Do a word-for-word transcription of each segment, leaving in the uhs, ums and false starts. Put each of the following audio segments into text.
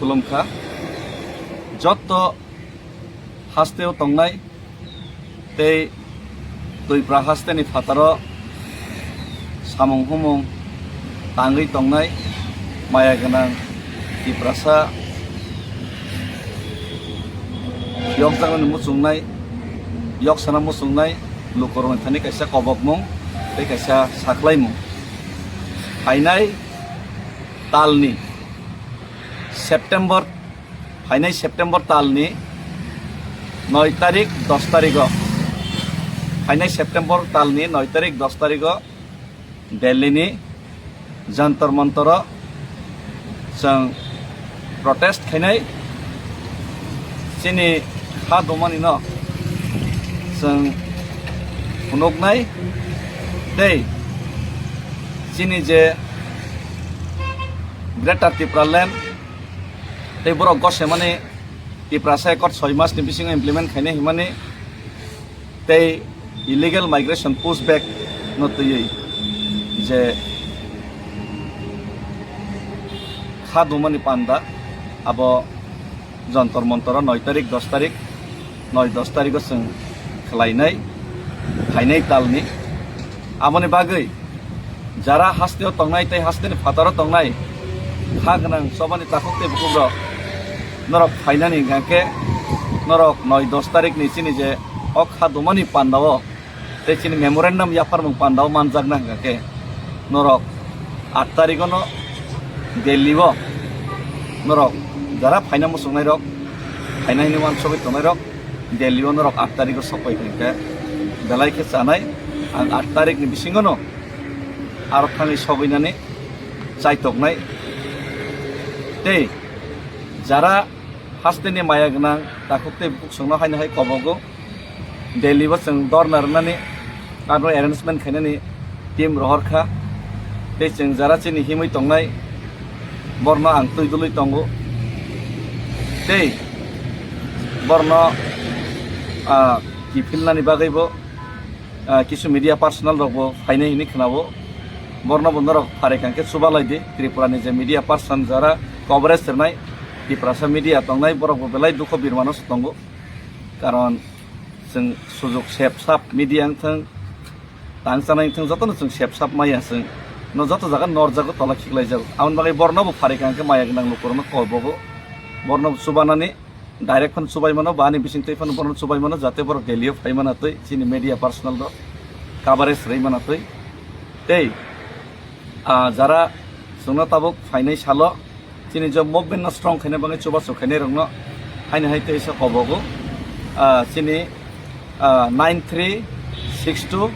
Khulumkha. Jotto hasteo tongnai tei Twipra hasteni phataro samung humung tangwi tongnai maya gwnang Tiprasa yokjaknani muchungnai, yoksana muchungnai lukurokni thani kaisa kobokmung tei kaisa saklaimung. Phainai talni September, phainai September talni noi tarik, dos tarigo, phainai September talni noi tarik, dos tarigo Delhi ni Jantar Mantaro chwng protest khainai, chini kha dumani no chwng phunuknai tei chini je Greater Tipraland tei borok gosemani Tiprasa Accord soi mas ni bisingo implement khainai himani tei illegal migration pushback no twiwi je kha dumani panda abo Jantar Mantaro noi tarik, dos tarik, noi dos tarigo chwng khlainai, phainai talni. Aboni bagwi jara hasteo tongnai tei hasteni phataro tongnai kha gwnang chobani takhuk tei bukhukrok norok phainani hwnkha khe norok noi dos tarikni chini je o kha dumani pandao tei chini memorandum yapharmung pandao manjakna hwnkha khe norok aat tarigono Delhi o norok jara phaina muchungnairok, phaina hwnwi uansugwi tongnairok Delhi o norok aat tarigo sokpai hwnkhe belai khe chanai. Ang aat tarikni bisingono aro thangwi sogwinani chaitoknai. Tei jara hasteni maya gwnang takhuk tei bukhuk songno haino hai kobogo Delhi bo chwng dorna rwnani aro arrangement khainani team rohor kha. Tei chwng jara chini himwi tongnai borno ang twi dului tongo. Tei borno, ah, kiphilnani bagwi bo ah, kisu media personal rok bo phainai hwnwi khwnao. Borno bo norok pharikha khe chubalai di. Tripura ni je media person jara coverage rwnai, Tiprasa media tongnai, borok bo belai dukho birmano se tongo. Karon chwng sujuk sep sap media wngthwng, tang chanai wngthwng, jotono chwng sep sap maya chwng. No joto jaga norjago, tola khiklaijago. Aboni bagwi borno bo pharikha khe maya gwnang lukurokno kobogo. Borno bo chubanani direct phano chubai mano, ba ani bising twi phano borokno chubai mano, jate borok Delhi o phai mana twi, chini media personal rok coverage rwi mana twi. Tei, ah, jara chwngno tabuk phainai salo chini je movement no strong khaina bagwi chubachu khainai rokno haino hai tei sa kobogo, ah, chini ah, nine three six two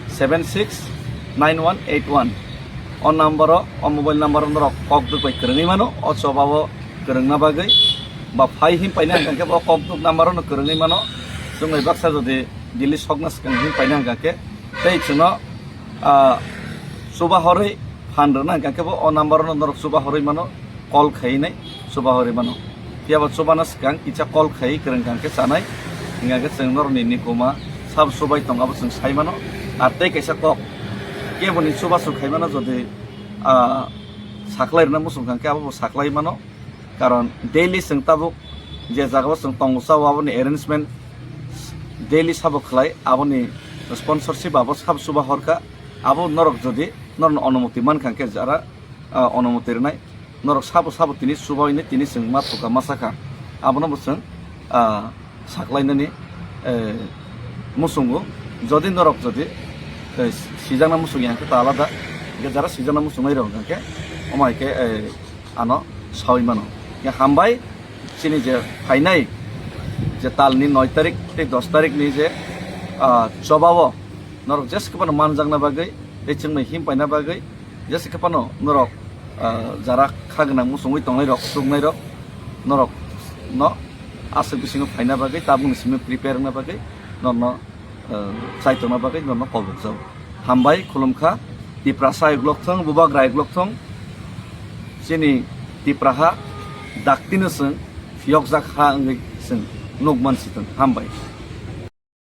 seven six nine one eight one. O number o, o mobile number o norok kok duk bai kwrwngwi mano, o choba o kwrwngna bagwi. Ba phai him paina hwnkha khe bo kok duk number o no kwrwngwi mano. Chwng bai baksa jodi Delhi sokna swkang him paina hwnkha khe tei chwngno, ah, chuba horwi phan rwna hwnkha khe bo o number o no norok chuba horwi mano. Call khainai chuba horwi mano. Phiya bo chubana swkang kisa call khai kwrwng kha khe chanai, hingkha khe chwng norokni nikuma sabo chubai tong abo chwng sai mano. Ar tei kaisa kok, keboni chubachu khai mano, jodi, ah, saklai rwna muchung kha khe abo bo saklai mano. Karon daily chwng tabuk je jaga o chwng tongo chao aboni arrangement daily sabo khlai, aboni sponsorship abo sabo chuba hor kha. Abo norok jodi norokni onumoti man kha khe jara ah, onumoti rwnai. Norok sabo sabo tini chubawi ni tini chwng ma thuka ma sakha. Abono bo chwng, ah, saklainani, eh, muchungo. Jodi norok jodi, eh, sijakna muchung ya hwnkhe ta alada. Hwnkhe jara sijakna muchungnai rok hwnkhe omo hai khe, eh, ano sawi mano. Hwnkhe hambai chini je phainai je talni noi tarik tei dos tarik ni je, ah, chobao norok jesa khe phano manjakna bagwi tei chwngno him paina bagwi jesa khe phano norok, ah, jara kha gwnang muchungwi tongnai rok, chuknai rok, norok no aswk bisingo phaina bagwi, tabukni simi prepare wngna bagwi norno, ah, chaitokna bagwi norno kobokjago. Hambai, khulumkha. Tiprasa uklok thung, bubagra uklok thung, chini Tipraha daktino chwng phiyokjak ha wngwi chwng nukman si thung. Hambai.